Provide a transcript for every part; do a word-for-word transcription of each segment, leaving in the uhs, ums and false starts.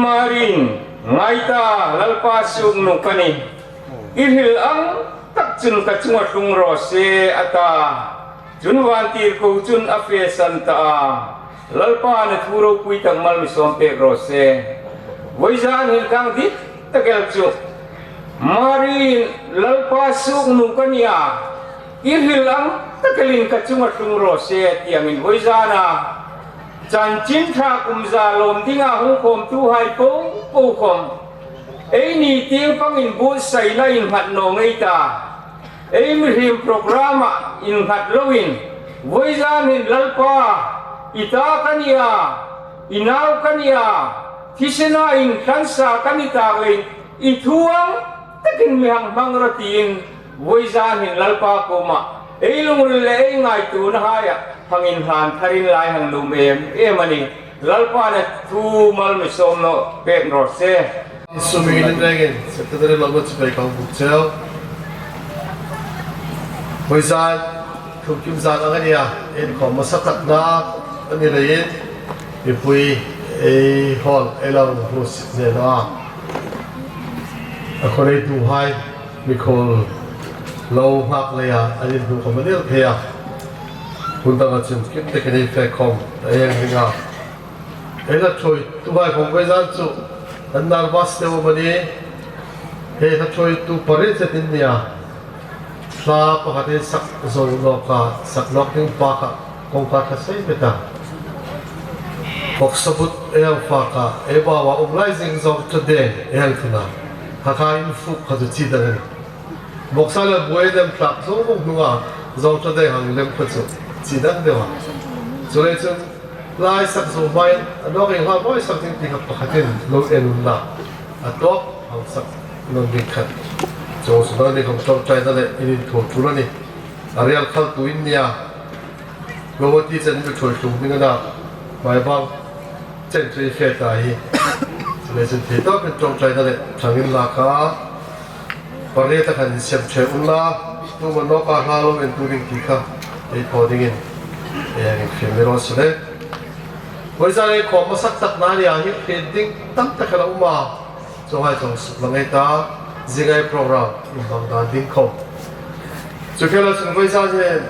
Mari'n, "Ngai ta, Lalpa suoknu ka nih. I hril ang tak chun ka chunga tlung raw se," a ta. Chun vantirko chun a fesan ta a. Lalpa'n a thu ropui tak mal mi sawm pek raw se. Vawizan hin ka dit tak el chu, Mari'n, "Lalpa suoknu ka nih a, i hril ang tak elin ka chunga tlung raw se," ti angin vawizana chanchin ṭha kum za lawm dinga hung khawmtuhai po po khawm, eini tieng pangin buotsaina innghat naw ngei ta. Ei mihriem program-a innghat loin, vawizan hin, "Lalpa, i ta ka nih a, i nau ka nih a, thisena inthlansa ka ni tak leiin, i thu ang takin mi hang hmang rawh," tiin vawizan hin Lalpa kuoma ei lungril le ei ngaituonahai a hang inhlan tharin lai hang nuom em em a nih. Lalpa'n a thu mal mi sawm naw pek raw se. Sumi in rengin, Secretary Lalmuanchipei ka hung buk cheu. Vawizan, thum kim zan ang a nih a, inkhawm hmasa takna a ni leiin, mipui ei hawl, ei lo hmusit zel a. A khaw neituhai, mikhuol lo nghak leia an inhmu khawm a ni el thei a. Hun danga chun kim takin ei fe khawm a eng ding a. Ei hla ṭhuoituhai khawm vawizan chu an nervous te um a nih. Hei hla ṭhuoitu pariet zet in nia. Hla pakhat ei sak zo nawk a, sak nawk ding pa kha kawngka kha sei met a. Vawksa but ei hang fak a, ei bawa um lai zing Zawngṭadeng ei hang thun a. Hakha in fuk kha chu chi dang a nih. Vawksa le buoi dem tlak zo vawng hnunga Zawngṭadeng hang lem kha chu chi dang deu a. Chuleiin chun hla ei sak zo hmain a nawk ei hla mawi sak ding ti kha pakhatin lo en unla, a tawp hang sak nawn ding khat. Chuong chu nangni khawm ṭawngṭaina le in inthuom ṭul a nih. A rel khaltu in nia. Gawhati chen mi ṭhuoi tlung ding a na, Maibang chen ṭhuoi fe ta hi. Chuleiin chun thei tawpin ṭawngṭaina le ṭhang inlak a, pariet a khan insem ṭhe unla, tu hmun nawka hla lo entu ding ti kha ei thaw dingin ei hang infiel ni raw se le. Vawizan ei khawm hmasa takna nia hi hriet ding tam tak a la um a. Chuonghai chang suklang ei ta, zing ei program inhmang dan ding khawm. Chu khela chun vawizan hin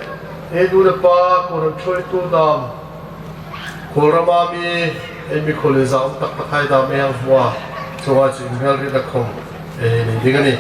ei nu le pa, kawlram ṭhuoitu dam, kawlrama mi, ei mikhuol le zahawm tak takhai dam ei hang hmu a, chuonghai chu inhmel ritna khawm ei nei ding a nih.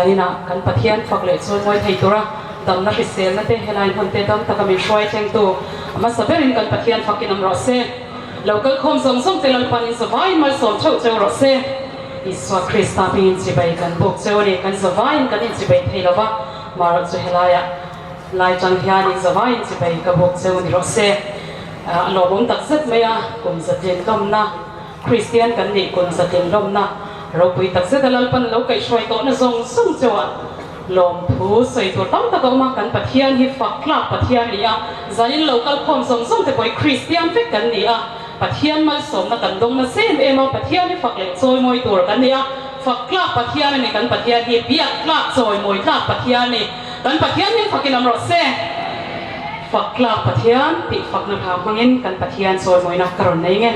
Ina kan Pathian fak le chawimawi thei tura damna hriselna te, helai hmun te tam taka min hruai thlengtu, a hmasa berin kan Pathian fakin um rawh se. Lo kal khawm zawng zawng te Lalpan in zavaiin malsawm cheu cheu rawh se. Isua Krista hmingin chibai kan buk cheu a nih, kan zavaiin kan inchibai thei lo va. Amarawh chu helaia, lai chang hian zavaiin chibai ka buk cheu ni rawh se. A lawmawm tak zet mai a, kum zatlin lawmna, Kristian kan nih kum zatlin lawmna, ropui tak zeta Lalpan lo kaihruai tawhna zawng zawng cheu a, lawmthu sawi tur tam tak a um a, kan Pathian hi fak tlak Pathian a ni a, zanin lo kal khawm zawng zawng te pawh hi Kristian vek kan ni a, Pathian malsawmna kan dawngna zem em a, Pathian hi fak leh chawimawi tur kan ni a, fak tlak Pathian a ni kan Pathian hi, biak tlak chawimawi tlak Pathian a ni. Kan Pathian hming fakin um rawh se. Fak tlak Pathian tih fakna hla hmangin kan Pathian chawimawina ka rawn nei nge.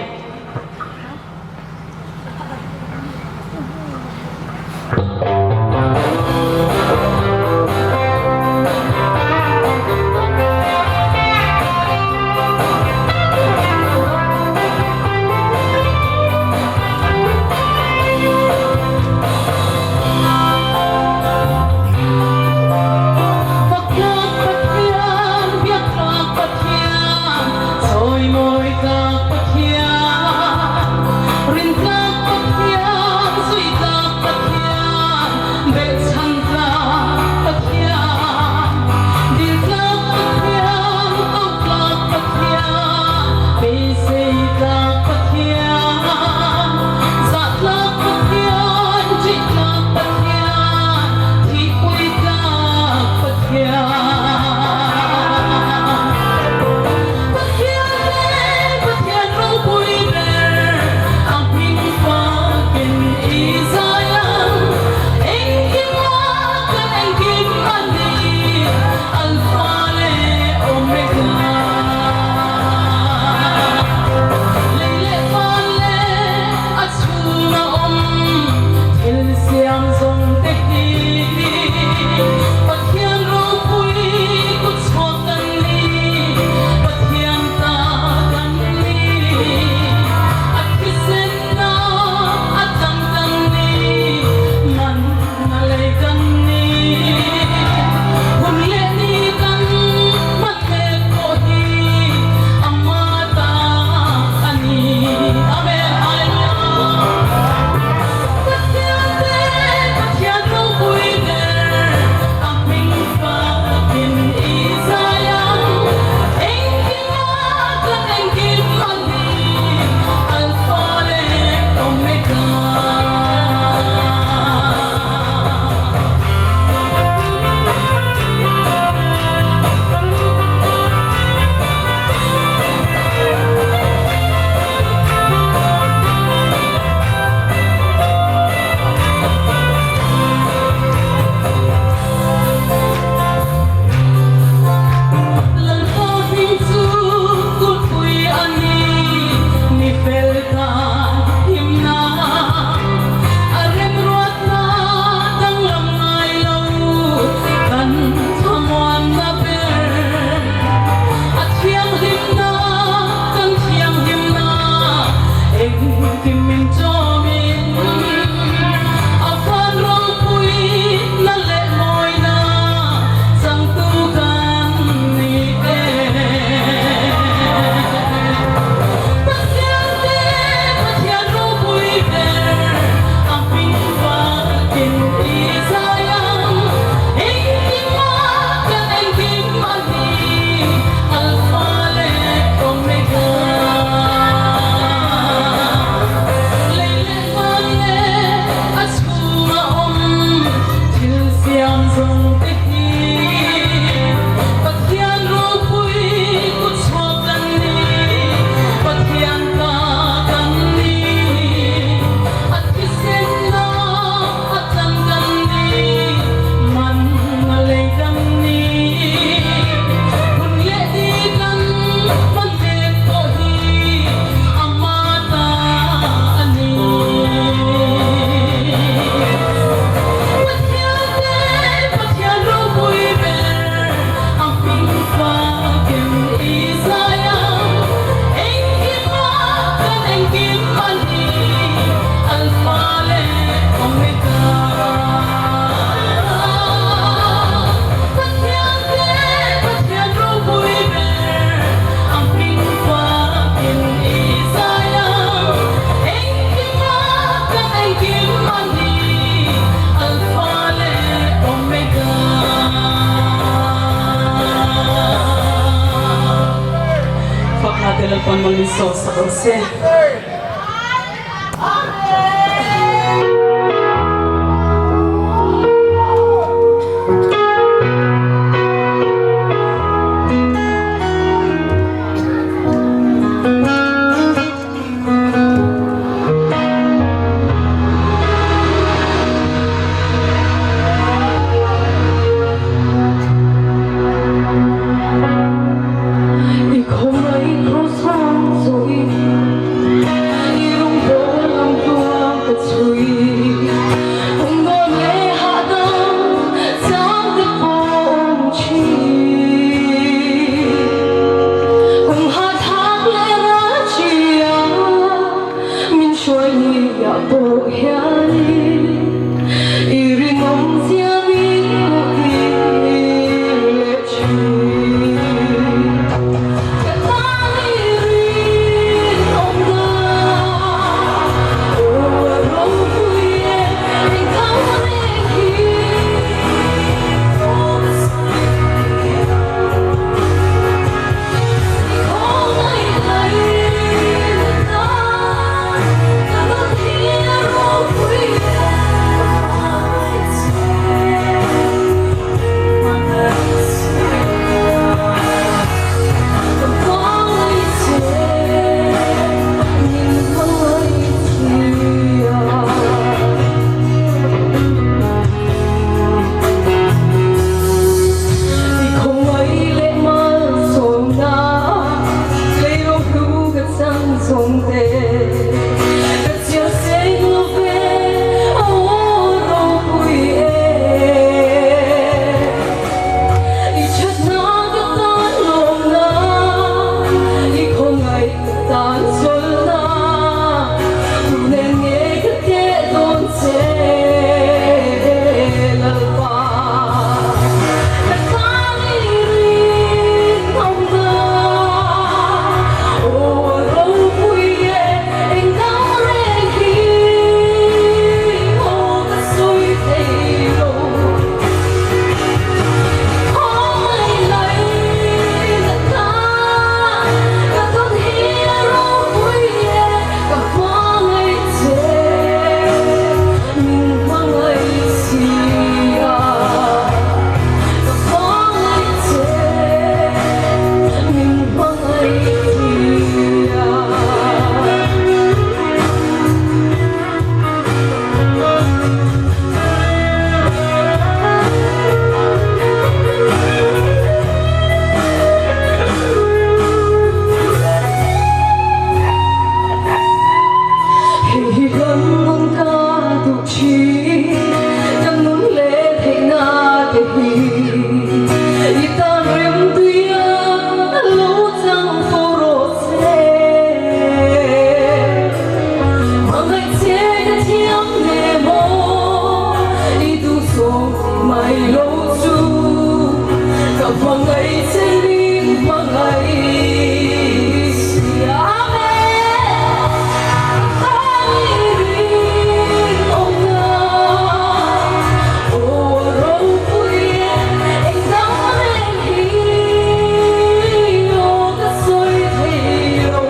Fak tlak Pathian, biak tlak Pathian, chawimawi tlak Pathian, rin tlak Pathian, zui tlak Pathian, belhchhang tlak Pathian, dil tlak Pathian, ko tlak Pathian, beisei tlak Pathian, zah tlak Pathian, chih tlak Pathian, thihpui tlak Pathian. Pathian le, Sawm sak raw se. Min hruai ni a po hian i ringawm zia min hmu ti le chi. Ka ta i ringawm na, o ropui e, i kal reng hi. Tan chawlhna, tu nen nge ka te dawn che, Lalpa. Ka tan i ringawm na, o ropui e, engdang reng hi, o ka sawi thei lo. Hei hi kan nun ka duh ṭhin, kan nun le theihna te hi, i tan remtuia lo chang fo raw se. Hmangai che ka thiam ne maw, i duh zawng mai lo chu, ka hmangai che min hmangai si. Amen. Ka i ringawm na, o ropui e, engdang reng hi, o ka sawi thei lo.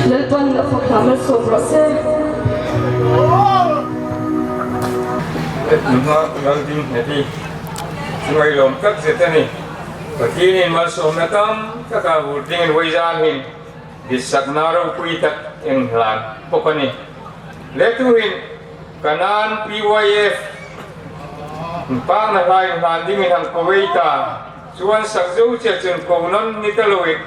Lalpan a fak hlak mal sawm rawh se. Nunghak Laldim Hnepi, ngailawm tak zet a ni. Pathienin malsawmna tam tak a vur dingin vawizan hin ditsakna ropui tak ei hlan bawk a nih. Le tuhin Kanaan P Y F inpakna hla ei hlan dingin hang ko ei ta. Chuong sak zo chie chun ko nawn ni ta loin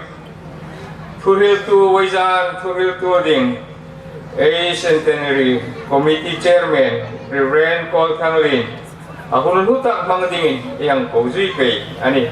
thuhriltu, vawizan thuhriltu ding ei Centenary Committee Chairman Reverend Kawl Thanglien a hun hlu tak hmang dingin ei hang ko zui pei a nih.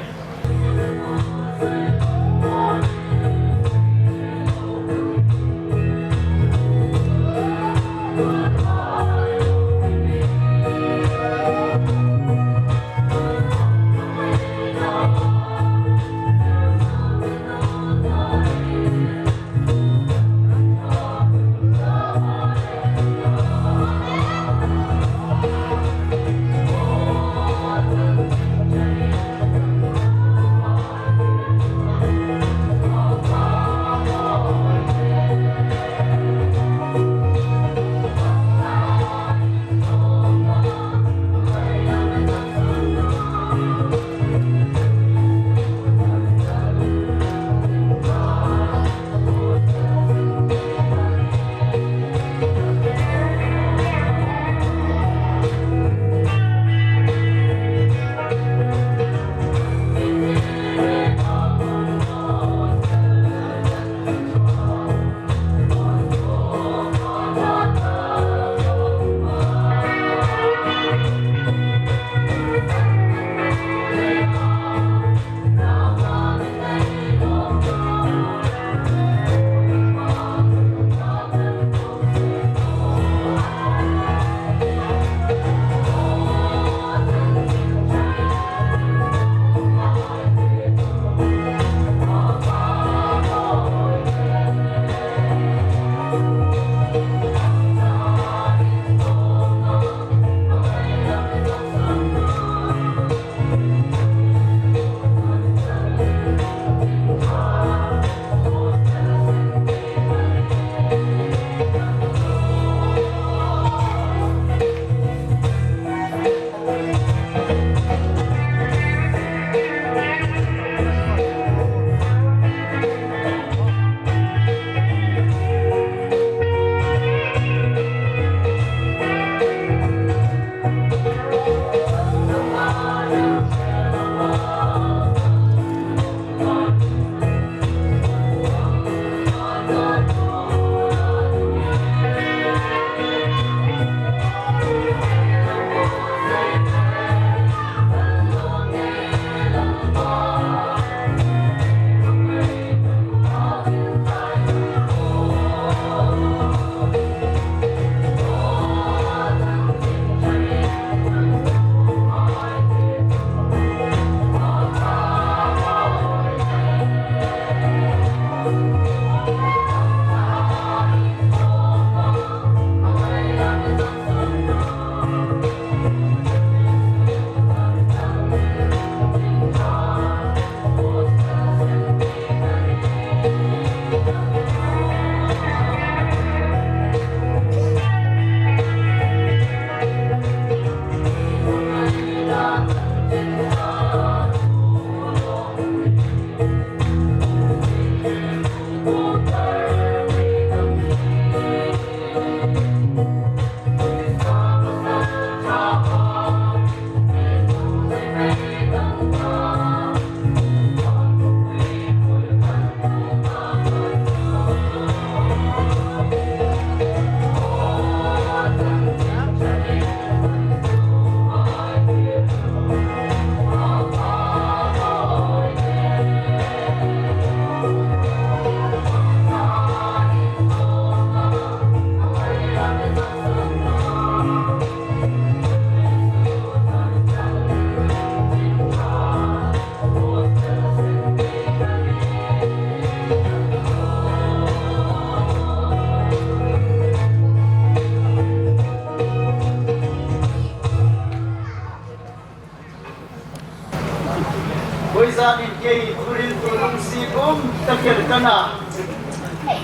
Vawizanin kei thuhriltu lungsi um tak el ka na.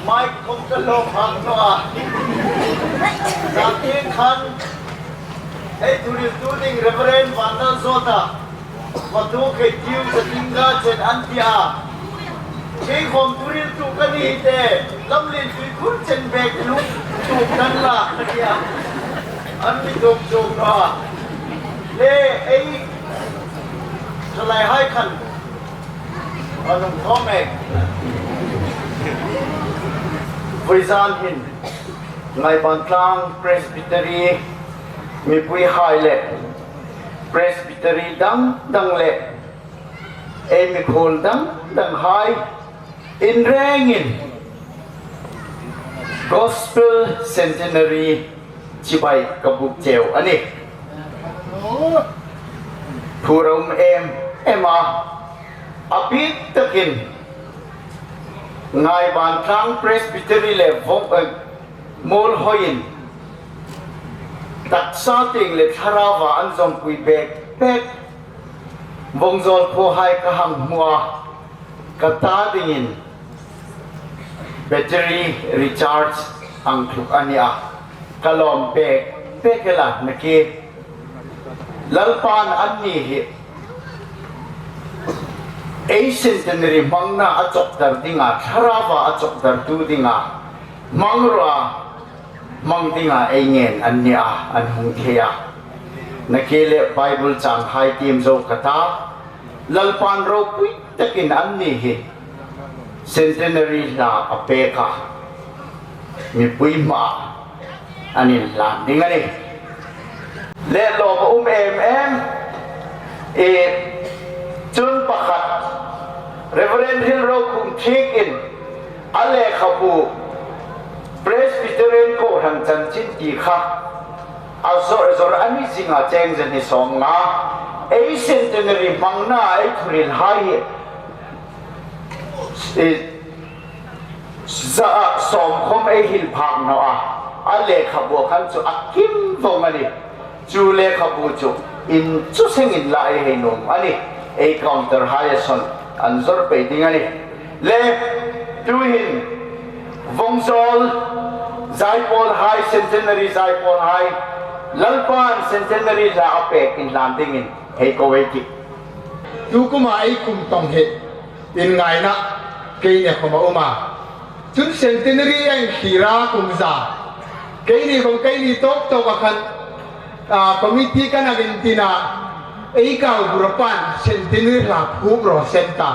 Mic khom ka lo phak naw a. Zan tieng khan ei thuhriltu ding Reverend Vanlalzawta Matu kei tiu sa ting ga chen an tia. Kei khom thuril tu ka ni te. Lamlien tui khur chen bek lu tu kan la ka tia. An mi tuk tuk ra. Le ei. Thalai hai khan. An um thom ek. Voizan hin. Ngaibantlang Presbytery mipui hai le Presbytery dang dang le ei mikhuol dang dang hai in rengin Gospel Centenary chibai ka buk cheu a nih. Phur a um em em a, a bik takin Ngaibantlang Presbytery le vong, eh, Muolhoiin taksa tieng le thlarauva an zawmpui bek bek vawngzawl phuohai ka hang hmu a, ka ta dingin battery recharge ang thluk a nih a, ka lawm bek bek el a, nakie Lalpan anni hi ei centenary hmangna a chawkdar dinga, thlarauva a chawkdartu dinga hmang rawh a, hmang dinga ei ngen an ni a, an hung thei a. Nakie le Bible chang hai tiem zo ka ta, Lalpan ropui takin anni hi centenary hla a pek a, mipui hmaa an inhlan ding a nih. Le lawm a um em em. E, chun pakhat, Reverend Hilrokhum Thiekin a lekhabu Presbyterian Kohran Chanchin ti kha a zawr zawr a ni zinga cheng zani sawmnga, ei centenary hmangna ei thuhril hai hi, e, za a sawm khom ei hil phak naw a, a lekhabu khan chu a kim vong a nih. Chu lekhabu chu in chu sengin la ei hei nuom a nih. Ei counter hai a sawn an zawr pei ding a nih. Le tuhin vawngzawl zaipawl hai, centenary zaipawl hai, Lalpan centenary hla a pek inhlan dingin hei ko ei tih. Tu kuma ei kum tawng hi inngaina keini khom a um a. Chun centenary a inthlir a kum za. Keini khom keini tawk tawk a khan, a, committee kan a intina ei kau bura pan centenary hla phuok raw se ta.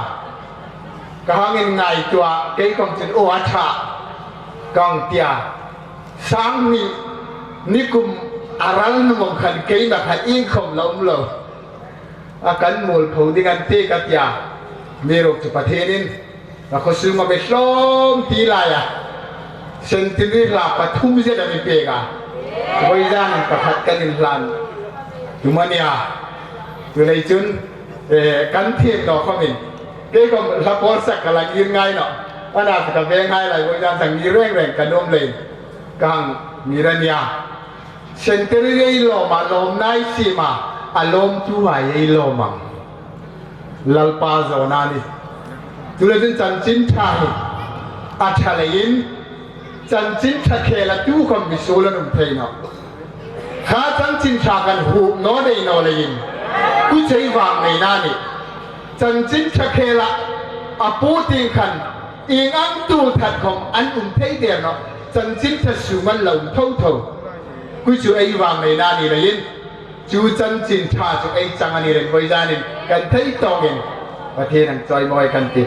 Ka hang inngaituo a, kei khom chun aw a ṭha ka hang tia. Sang hni nikum a ral nuom khan keima khan iengkhom la um lo. A kan muolpho ding an ti ka tia. Mi ruok chu Pathienin a khaw sunga mi hlawm ti laia centenary hla pathum zet a mi pek a. Voizanin pakhat kan inhlan tum a nia. Chuleiin chun, eh, kan thiem naw khomin kei khom hla pawl sak ka la ngir ngai nawh. Ana chu ka ve ngai lai, voizan sa ngir reng reng ka nuom leiin ka hang ngir a nia. Centenary ei lawm a, lawmna ei siem a, a lawmtuhai ei lawm ang. Lalpa zawna a nih. Chuleiin chun chanchin ṭha hi a ṭha leiin, chanchin ṭha khela tu khom mi suol an um thei nawh. Kha chanchin ṭha kan huk naw dei naw leiin, kha chu ei vangneina a nih. Chanchin ṭha khela a pu ting khan, ieng ang tu that khom an um thei der nawh, chanchin ṭha sung an lo um tho tho. Kha chu ei vangneina a ni leiin, chu chanchin ṭha chu ei chang a ni leiin voizanin kan thei tawkin Pathien hang chawimawi kan ti.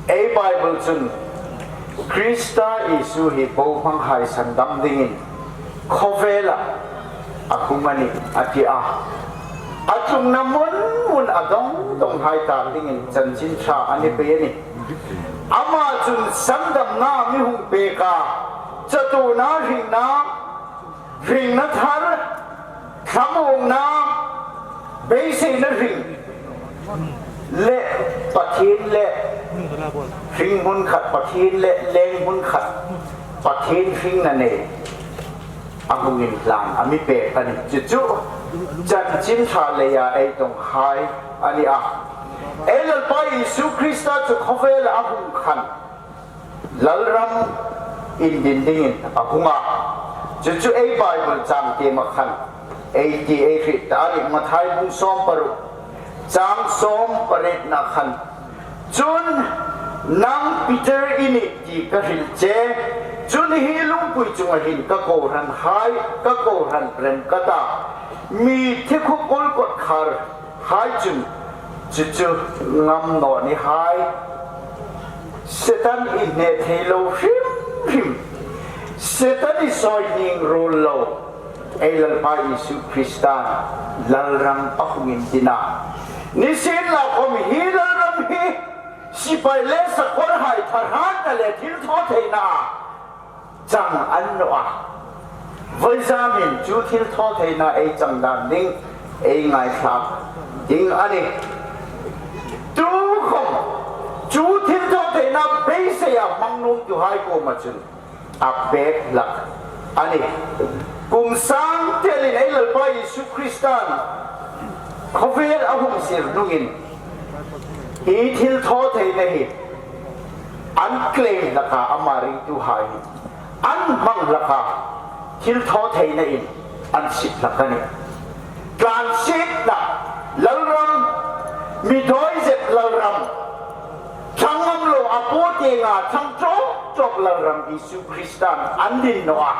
Ei Bible chun Krista Isu hi bohmanghai sandam dingin khawvela a hung a nih a ti a. A tlungna mun mun a dawng dawnghai ta dingin chanchin ṭha a ni pei a nih. Ama chun sandamna mi hung pek a, chatuona hringna, hringna thar, thlamuongna, beiseina hring le Pathien le hringhmun khat, Pathien le leng hmun khat, Pathien hringna nei a hung inhlan a mi pek a nih. Chu chu chanchin ṭha leia ei dawnghai a ni a. Ei Lalpa Isu Krista chu khawvela a hung khan Lalram indin dingin a hung a. Chu chu ei Bible chang tiema khan ei ti ei hriet ta a nih. Mathai bung sawm paruk, chang sawm parietna khan, chun nang Peter i nih ti ka hril che, chun hi lungpui chunga hin ka kohranhai, ka kohran rem ka ta, mi thikhu kul kawtkhar hai chun chu chu ngam naw ni hai. Setan i hne thei lo hrim hrim, Setan i sawi ning ruol lo, ei Lalpa Isu Krista Lalram a hung indin a. Nisienlakhom hi Lalram hi sipai le sakawrhai thahrâtna le thilthawtheina chang a ni naw a. Vawizanin chu thilthawtheina ei chang dan ding ei ngaithlak ding a nih. Tukhom chu thilthawtheina beiseia hmang nuomtuhai kuoma chun a pek hlak a nih. Kum sâng telin ei Lalpa Isu Kristan khawvel a hung sir hnungin hi thilthawtheina hi an claim hlak a, ama ringtuhai hin an hmang hlak a, thilthawtheinain an sip hlak a nih. Tlansietna Lalram, mi dawi zet Lalram, ṭhang ngam lo, a paw tienga ṭhang ṭawk ṭawk Lalram Isu Kristan an din naw a.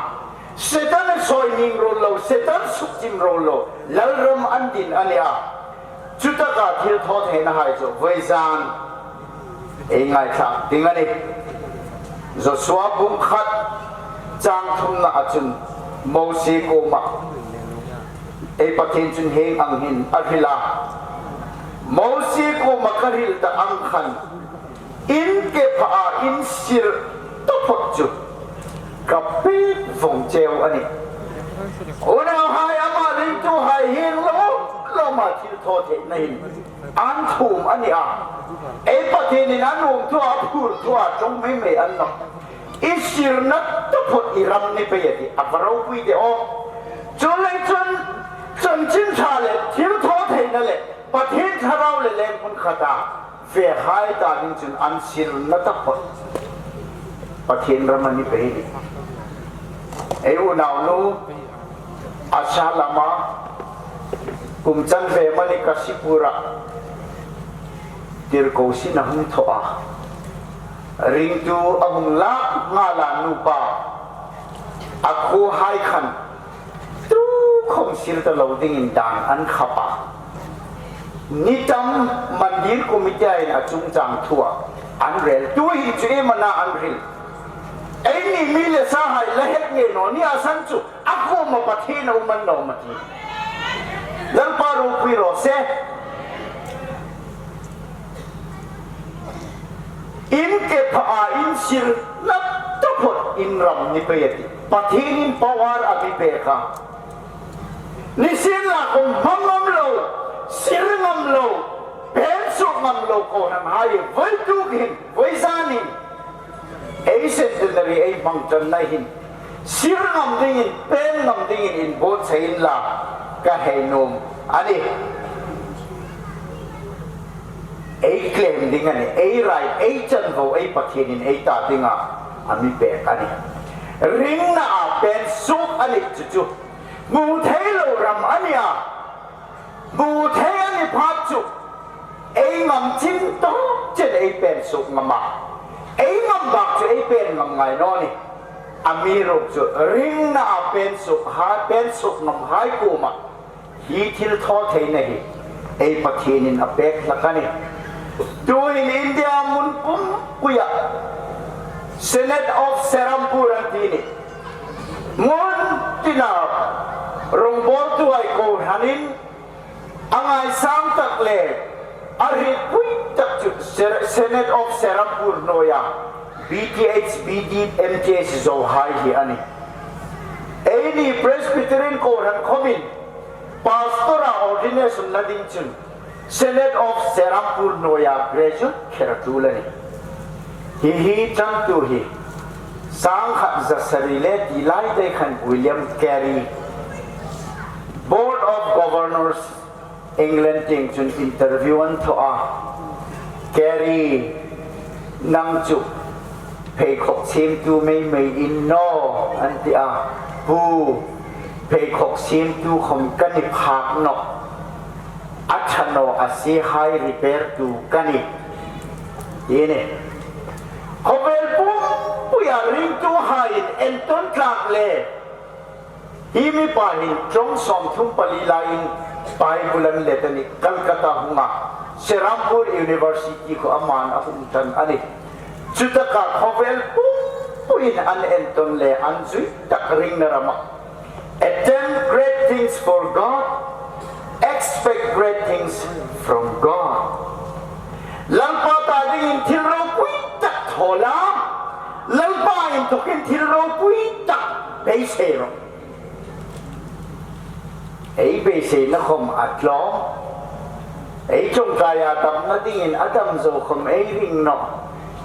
Setan a sawi ning ruol lo, Setan sukchim ruol lo Lalram an din a ni a. Chutaka thilthawtheinahai chu vawizan ei ngaithlak ding a nih. Joshua bung khat chang thumna a chun Mosie kuoma ei Pathien chun hieng ang hin a hril a. Mosie kuoma ka hril ta ang khan in ke pha a, in sir taphot chu ka pek vong cheu a nih. Unauhai, ama ringtuhai hieng lawm lawma thilthawtheina hin an thum a ni a. Ei Pathienin a nuom thu a, a phur thu a ṭawng mei mei a ni nawh. I sirna taphot i ram ni pei a tih, a va ropui de aw. Chuleiin chun chanchin ṭha le thilthawtheina le Pathien Thlarau le leng hmun khata fehai ta ding chun an sirna taphot Pathien ram a ni pei a nih. Ei unaunu Asha Lama kum chanve mani Kasipura tirko sin a hung thaw a. Ringtu a hung lak nghal a, nupa a khuohai khan tukhom sir ta lo dingin dan an khap a. Ni tam mandir committee-in a chungchang thua an rel. Tuhin chu iem a na an hril? Eini mi le sahai la hek ngei naw ni a san chu a kuoma Pathien a um a ni naw maw ti. Lalpa ropui raw se. In ke pha a, in sirna taphot in ram ni pei a tih. Pathienin power a mi pek a. Nisienlakhom hmang ngam lo, sir ngam lo, pen suok ngam lo kohranhai vawituk hin, vawizanin ei centenary ei hmang ṭanna hin sir ngam dingin, pen ngam dingin inbuotsai inla ka hei nuom a nih. Ei claim ding a nih, ei right, ei chanvo ei Pathienin ei ta dinga a mi pek a nih. Ringna a pen suok a nih chu chu. Hmu thei lo ram a ni a. Hmu thei a ni phat chu ei ngam chin tawk chen ei pen suok ngam a. Ei ngam bak chu ei pen ngam ngai naw ni. Amiruokchu ringna a pen suok hai, pen suok ngamhai kuoma hi thilthawtheina hi Ei Pathienin a pek hlak a nih. Tuhin India hmun pumpuia Synod of Serampore an ti a nih. Hmun tina rongbawltuhai kohranin a ngaisang tak le a hrietpui tak chu Ser-, Synod of Serampore hnuoia B T H, B D, M T H zohai hi a nih. Eini Presbyterian kohran khawmin pastor-a ordination la ding chun Synod of Serampore hnuoia graduate kher a tul a nih. Hi hi changtu hi sangkhat zasari le ti lai dai khan William Carey, Board of Governors England tieng chun interview an thaw a. "Carey, nang chu pheikhawk siemtu mei mei i ni naw," an ti a. "Pu, pheikhawk siemtu khawm ka ni phak nawh. A ṭha naw a siehai repair-tu ka nih," ti a nih. Khawvel pumpuia ringtuhaiin entawn tlak le hi mipa hin ṭawng sawmthum pali laiin Bible an let a nih, Calcutta hunga Serampore University khuoa aman a hung ṭan a nih. Chutaka khawvel pumpuiin an entawn le an zui tak ringna rama, "Attempt great things for God, expect great things from God." Lalpa ta dingin thil ropui tak thaw la, Lalpa inthokin thil ropui tak beisei rawh. Ei beiseina khawm a tlawm. Ei ṭawngṭaia damna dingin a dam zo khawm ei ring nawh.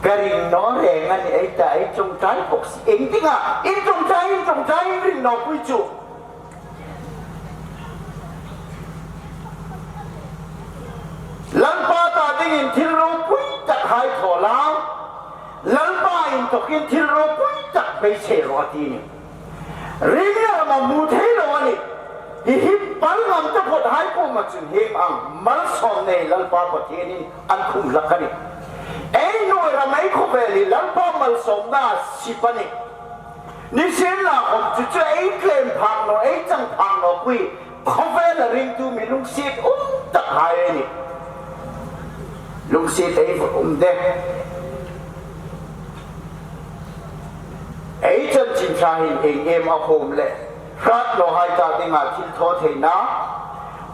Ka ring naw reng a nih ei ta, ei ṭawngṭai bawk si. Iengdinga in ṭawngṭai, in ṭawngṭai in ring nawpui chu? Lalpa ta dingin thil ropui takhai thaw la, Lalpa inthokin thil ropui tak beisei rawh a ti a nih. Ringna rama hmu thei lo a nih. Hi hi pal ngam taphawthai kuoma chun hieng ang malsawmna Lalpa Pathienin an khum hlak a nih. Ei hnuoi ram, ei khawvel hi Lalpa malsawmna sip a nih. Nisienlakhawm chu chu ei claim phak naw, ei chang phak nawpui, khawvela ringtu mi lungsiet um takhai ei nih. Lungsiet ei um de. Ei Chanchin Ṭha hin ieng am a hawm leh? Hrat nawhai ta dinga thilthawtheina,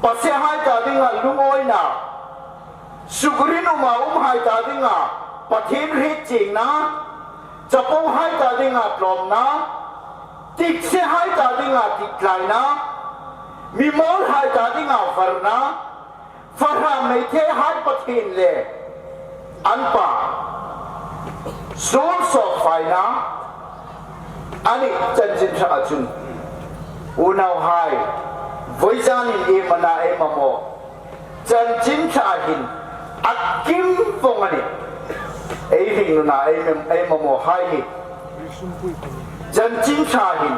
pasiehai ta dinga lungawina, sukrinuma umhai ta dinga Pathien hrietchiengna, chapohai ta dinga tlawmna, tiksehai ta dinga tiktlaina, mimawlhai ta dinga varna, fahram mei thehai Pathien le an Pa suol sawk faina a nih. Chanchin Ṭha a chun, unauhai, voizanin ei mamaw, Chanchin Ṭha hin a kim vawng a nih. Ei hringnuna ei mem-, ei mamawhai hi Chanchin Ṭha hin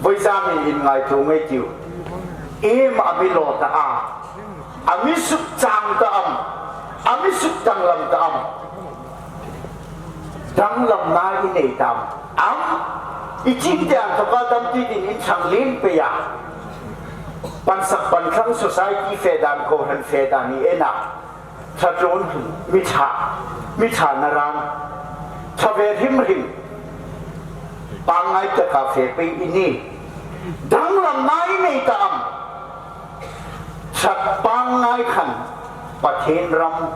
voizanin inngaituo ngei ei tiu. Iem a mi lo ta a, a mi sukchang ta am, a mi sukdanglam ta am? Danglamna i nei ta am? Am, i chîn te inthawka dam ti dingin in ṭhang lien pei a, pansak panthlang society fe dan, kohran fe dan i en a, ṭha tlun hun, mi ṭha, mi ṭha naran, ṭha ve hrim hrim, pangngai taka fe pei i ni. Danglamna i nei ta am? Ṭhat pangngai khan Pathien ram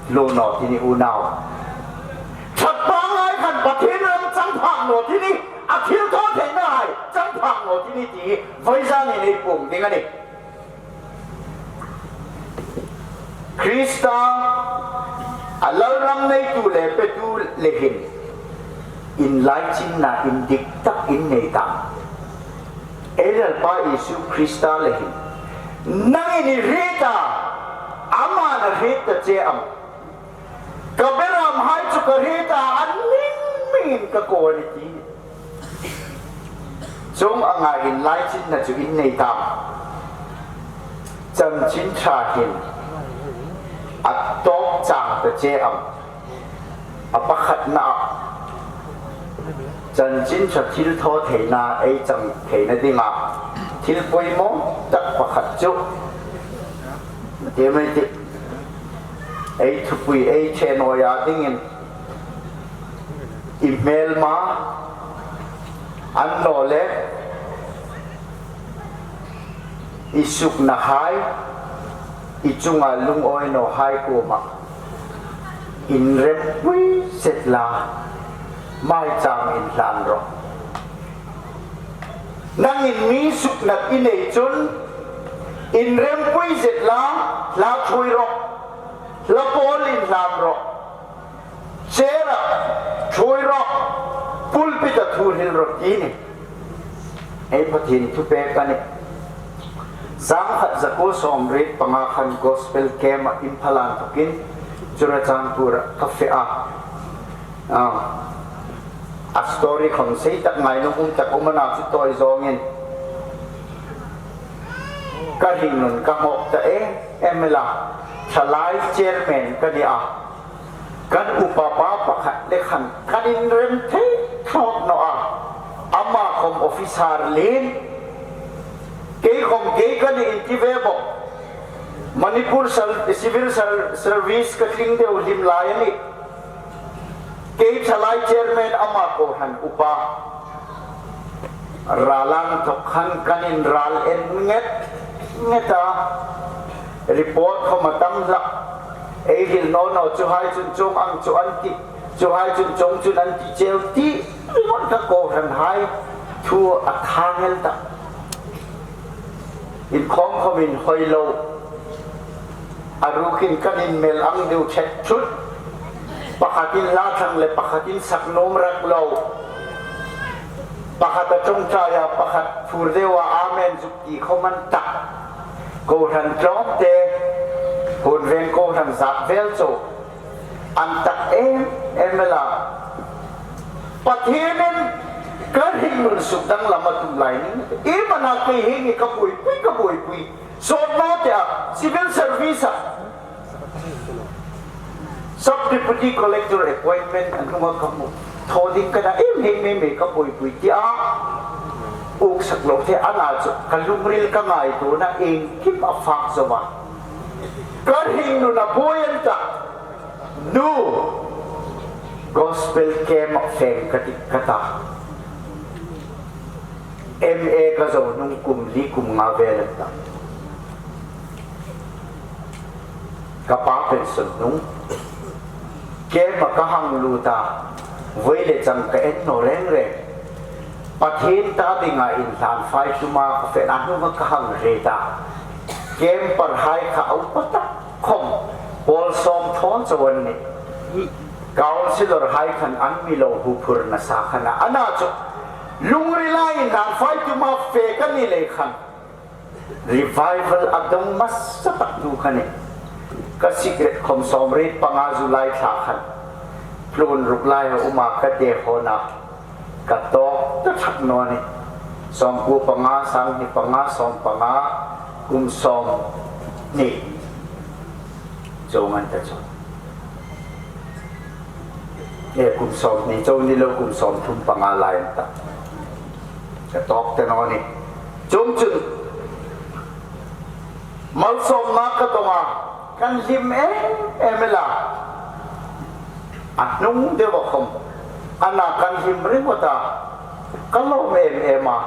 hluo naw ti ni unau. Ṭhat pangngai khan Pathien ram chang phak naw ti ni, a thilthawtheinahai chang phak naw ti ni ti hi voizanin ei puong ding a nih. Krista a lalram neitu le petu le hin inlaichinna indik tak in nei ta am? Ei Lalpa Isu Krista le hin nangin i hriet a, aman a hriet ta che am? Ka beramhai chu ka hriet a, an hming hmingin ka ko a nih ti. Chuong anga inlaichinna chu in nei ta am? Chanchin Ṭha hin a tawk chang ta che am? A pakhatna, Chanchin Ṭha thilthawtheina ei chang theina dinga thil poimaw tak pakhat chu Ti mai ti, ei thupui ei ṭhe nawia dingin i hmelma, annawleh i suknahai, i chunga lungawi nawhai kuoma inrempui zet la, maicham inhlan rawh. Nangin mi suknat i nei chun, inrempui zet la, hla ṭhuoi rawh, hla pawl inhlan rawh, chair-a ṭhuoi rawh, pulpit-a thu hril rawh ti ni. Ei Pathien thupek a nih. Sangkhat zakuo sawmriet panga khan gospel camp-a Imphal-a inthokin Churachandpur-a ka fe a. Ah, a story khom sei tak, ngainuom um tak um a na, chu tawi zawngin ka hringnun ka nghawk ta em em el a, thalai chairman ka ni a. Kan upa pa pakhat le khan kan inrem thei thlawk naw a. Ama khom officer lien. Kei khom kei ka ni inti ve bawk. Manipur Sal-, Civil Sal-, Service ka tling deu hlim lai a nih. Kei thalai chairman, ama kohran upa. Ral a inthok khan kan inral en nget nget a. Report khom a tam hlak. Ei hril naw naw, chuhai chun chuong ang chu an ti, chuhai chun chuong chun an ti cheu ti ringawt ka kohranhai thu a thang el ta. Inkhawm khom inhawi lo. A rukin kan inmel ang deu ṭhet thut. Pakhatin hla thlang le pakhatin sak nuom rak lo. Pakhat a ṭawngṭai a, pakhat phur deu a, amen zuk ti khom an tak. Kohran tlawmte, Huonveng kohran zat vel chau. An tak em em el a. Pathienin ka hringnun suk danglam a tum lai ning. Iem a na kei hi nge ka buoipui, ka buoipui. Sawt naw ti a, civil service-a. Sub Deputy Collector appointment a hnunga ka hmu. Thaw ding ka na em em em em, ka buoipui ti a. Uksak lo thei a na chu ka lungril ka ngaituona iengkim a fak zo a. Ka hringnun a buoi an ta. Nu, gospel camp-a fe ka tih ka ta. M A ka zo hnung kum li kum nga vel an ta. Ka pa pension hnung. Camp-a ka hang lut a. Voi le chang ka en naw reng reng. Pathien ta dinga inhlan fai tuma ka fena hnunga ka hang hre ta. Camper hai kha a upa tak khom pawl sawm thaw chau an nih. Councillor hai khan an mi lo huphurna sa khan a na chu. Lungrila inhlan fai tuma fe ka ni lei khan. Revival a dong hmasa tak tu kha nih. Ka secret khom sawmriet panga July thla khan. Tlun ruk lai a um a ka te hona. Ka tawk ta thak naw ni. Sawmkuo panga, sanghni panga, sawm panga, kum sawmhni. Chuong an ta chu. E, kum sawmhni chau ni lo, kum sawmthum panga lai an ta. Ka tawk ta naw ni. Chuong chun. Malsawmna ka dong a, kan hlim em em el a. A hnung deu a khom. A na kan hlim ringawt a. Ka lawm em em a.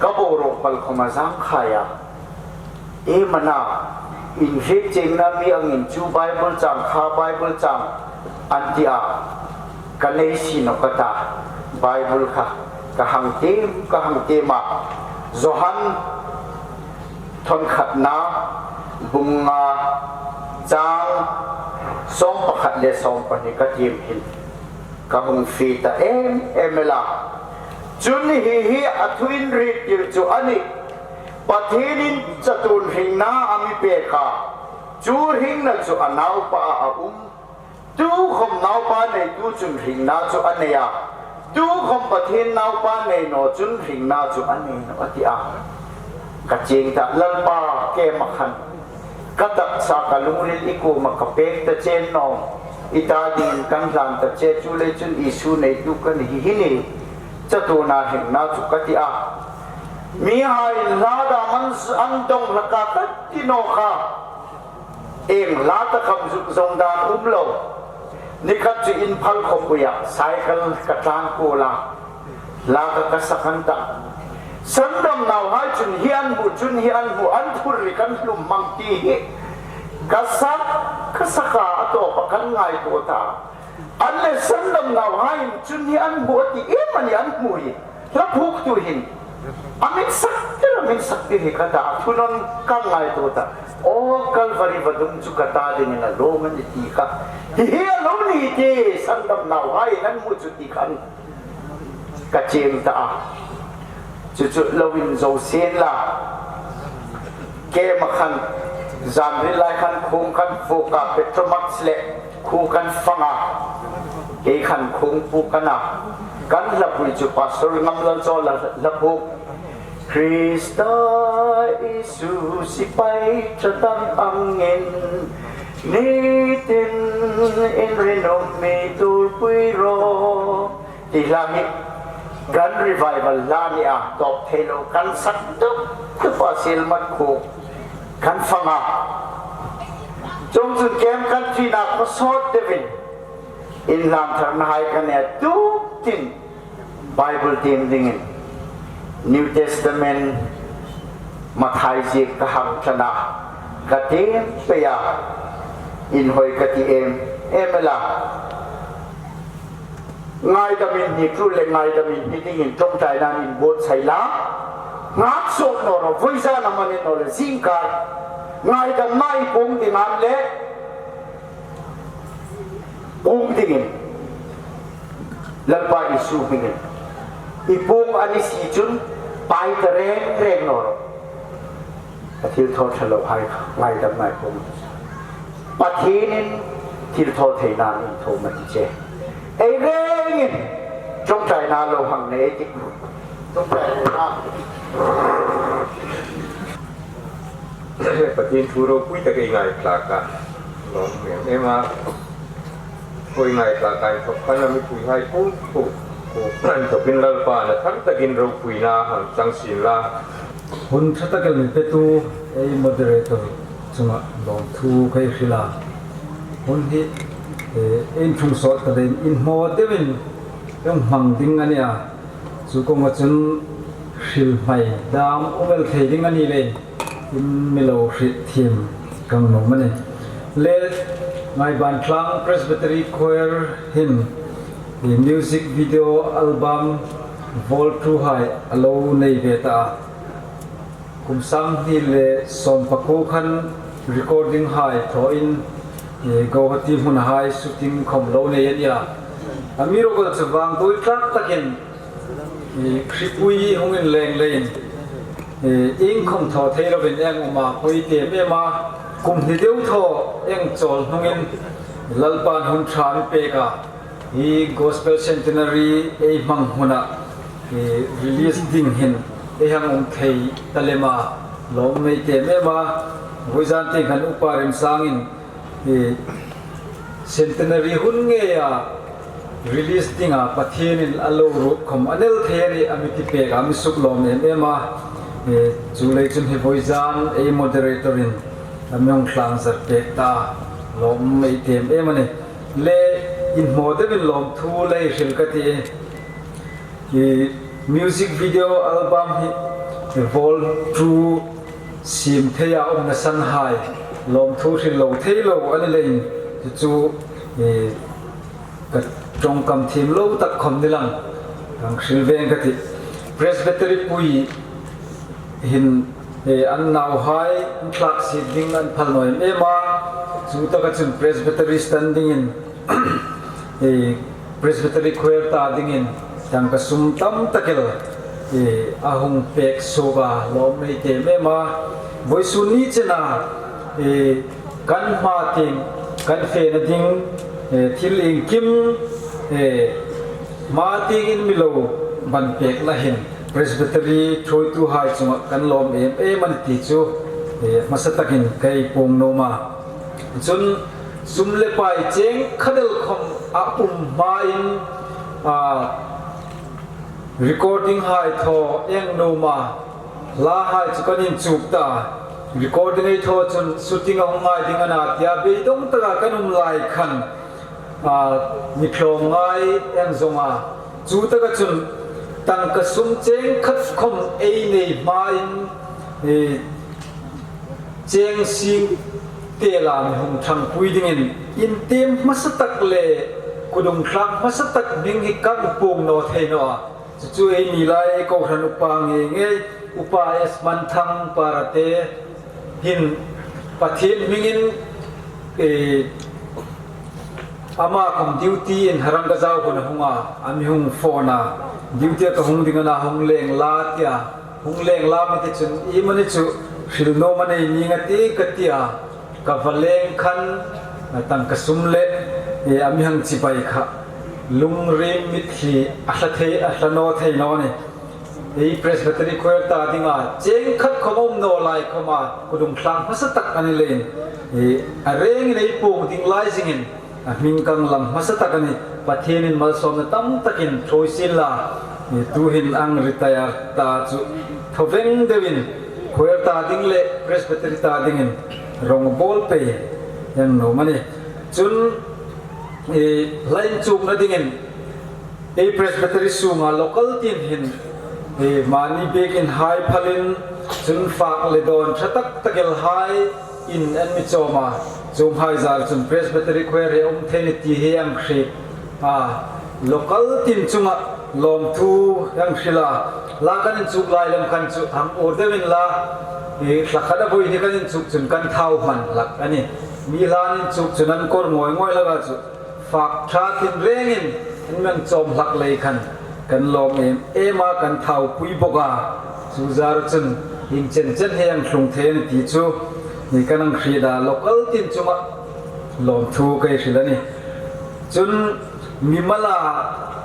Ka boruok pal khom a zang khai a. Iem a na, inhrietchiengna mi angin chu Bible chang kha, Bible chang an ti a. Ka nei si naw ka ta. Bible kha ka hang tiem, ka hang tiem a. Johan Thawn khatna, bung nga, chang sawm pakhat le sawm pahni ka tiem hin ka hung fie ta em em el a. Chun hi hi a thu inhriettir chu a nih. Pathienin chatuon hringna a mi pek a. Chu hringna chu a Naupa a um. Tukhom Naupa neitu chun hringna chu a nei a. Tukhom Pathien Naupa nei naw chun hringna chu a nei naw a ti a. Ka chieng ta, Lalpa, keima khan ka taksa ka lungril i kuoma ka pek ta che naw. I ta dingin kan hlan ta che, chuleiin chun Isu neitu ka ni hi hi ni. Chatuona hringna chu ka ti a. Mihai hla dam an dong hlak a ka ti naw kha. Ieng la ta khawm zuk zawng dan um lo. Ni khat chu Imphal khawpuia cycle ka tlan kuol a, la ka ka sak an ta. Sandam nauhai chun hi an hmu, chun hi an hmu, an thurrik an hlum hmang ti hi ka sak, ka sak a, a tawpa kan ngaituo ta. An le Sandam nauhai chun hi an hmu a ti, iem a ni an hmu hi? Hla phuoktu hin a min sak tir, a min sak tir hi ka ta, a thu nawn ka ngaituo ta. Aw, Calvary vadung chu ka ta dingin a lawm a ni ti kha. Hi hi a lo ni ti, Sandam nauhai an hmu chu ti khan ka chieng ta a. Chu chu lo inzo sien la. Keima khan, zanri lai khan khuong kan vuok a, Petromax le khuo kan fang a. Kei khan khuong phuok ka na. Kan hlapui chu Pastor Ngamlalchawla hla phuok. Krista Isu sipai ṭha tak angin, nitin in rinum mi tuorpui rawh. Ti hla hi kan revival hla ni a, tawp thei lo, kan sak dup dup a, Sielmat khuo kan fang a. Chuongchun camp kan tlina khaw sawt deuin inhlan tharnahai ka nei a, tukin Bible tiem dingin New Testament Mathai ziek ka hang ṭan a, ka tiem pei a, inhawi ka ti em em el a. Ngaidam in hni, tul le ngaidam in hni dingin ṭawngṭaina inbuotsai la. Ngak sawt naw ro, vawizan a man naw le, zingkar ngaidamna i puong ding a ni le, puong dingin Lalpa Isu hmingin i puong a ni si chun pai ta reng reng naw ro. A thilthaw ṭha lohai ngaidamna i puong. Pathienin thilthaw theina inthuom a ti che. Ei rengin ṭawngṭaina lo hang nei ei tih. Ṭawngṭaina. Pathien thu ropui tak ei ngaithlak a, lawm em em a. Ei ngaithlak a inthawk khan a mipuihai pum pum, pum inthawkin Lalpan a thar takin ropuina hang chang sien la. Hun ṭha tak el mi petu ei moderator chunga lawmthu ka hril a. Hun hi, eh, ei inṭhung sawt ta leiin inhmaw deuin ei hmang ding a nih a. Chu kawnga chun hril hmai dam um el thei ding a ni leiin in mi lo hriet thiem ka nuom a nih. Le, Ngaiban Tlang Presbytery Choir hin i music video album vol two hai a lo nei ve ta a. Kum sang hni le sawm pakuo khan recording hai thawin, eh, Guwahati hmunhai shooting khawm lo nei a nih a. Amiruokchu vangduoi tlak takin, eh, hripui hung inleng leiin, eh, iengkhawm thaw thei lovin ei um a, pawi tiem em a, kum hni deu thaw ei chawl hnungin Lalpan hun ṭha a mi pek a. Hi Gospel Centenary ei hmang huna, eh, release ding hin ei hang um thei ta lem a, lawm ei tiem em a. Vawizan tieng khan Upa Remsangin, eh, Centenary hun ngeia release dinga Pathienin a lo ruot khawm a nel thei a nih a mi ti pek a, mi suk lawm em em a. Eh, chuleiin chun hi vawizan ei moderator-in a mi hung tlangzar pek ta, lawm ei tiem em a nih. Le, inhmaw deuin lawmthu lei hril ka ti. I music video album hi, i vol two siem theia umna san hai, lawmthu hril lo thei lo a ni leiin, chu chu, i, ka ṭawngkam thiem lo tak khawm ni lang, kan hril veng ka ti. Presbytery pui hin, eh, an nauhai an thlak siet ding an phal naw em em a. Chu taka chun Presbytery stand dingin, eh, Presbytery Choir ta dingin tangka sum tam tak el, eh, a hung pek suok a, lawm ei tiem em a. Vawisun ni chena, eh, kan hma tieng, kan fena ding, eh, thil iengkim, eh, hma tiengin mi lo ban pekna hin Presbytery ṭhuoituhai chunga kan lawm em em a nih ti chu, eh, hmasa takin ka puong nuom a. Chun sum le pai cheng khat el khawm a um hmain, ah, recording hai thaw ei nuom a, hlahai chu kan inchuk ta. Recording ei thaw chun shooting a hung ngai ding a na tia beidawng taka kan um lai khan, a, mi tlawmngai ei zong a. Chu taka chun tangka sum cheng khat khom ei nei hmain, e, cheng sing te la mi hung thangpui dingin intiem hmasa tak le kudung thlak hmasa tak ding hi kan puong naw thei naw a. Chu chu ei ni lai kohran upa ngei ngei, Upa S Manthang Parate hin Pathien hmingin, e, ama khom duty in Harangajao khom a hung a, a mi hung phone a, duty ka hung ding a na hung leng la tia, hung leng la mi ti chun iemani chu hril nuom a nei ning a ti ka tia. Ka va leng khan, a, tangka sum le, e, a mi hang chibai kha. Lungril mitthli a hla thei, a hla naw thei naw ni. Ei Presbytery Choir ta dinga cheng khat khom um naw lai khoma kudung thlak hmasa tak a ni leiin, e, a rengin ei puong ding lai zingin, a hming kan lam hmasa tak a nih. Pathienin malsawmna tam takin thawi sien la, e, tuhin ang retire ta chu thaw veng deuin choir ta ding le Presbytery ta dingin rong bawl pei hang nuom a nih. Chun, e, hla inchukna dingin ei Presbytery sunga local tin hin, e, mani biekin hai phalin chun fak le dawn ṭha tak tak el hai in an mi chawm a, chuonghai zar chun Presbytery Choir hi a um thei ni ti hi ang hriet a, local tin chunga lawmthu ang hril a, hla kan inchuk lai lem khan chu hang ur deuin la, e, hla khat a voi hi kan inchuk chun kan thau hman hlak a nih. Mi hla inchuk chun an kawr ngawi ngawi hlak a chu fak ṭha tin rengin an mi chawm hlak lei khan kan lawm em em a, kan thaupui bawk a, chu zar chun ieng chen chen hi ang tlung thei a nih ti chu, ni kan ang hriet a, local tin chunga lawmthu ka hril a nih. Chun mimala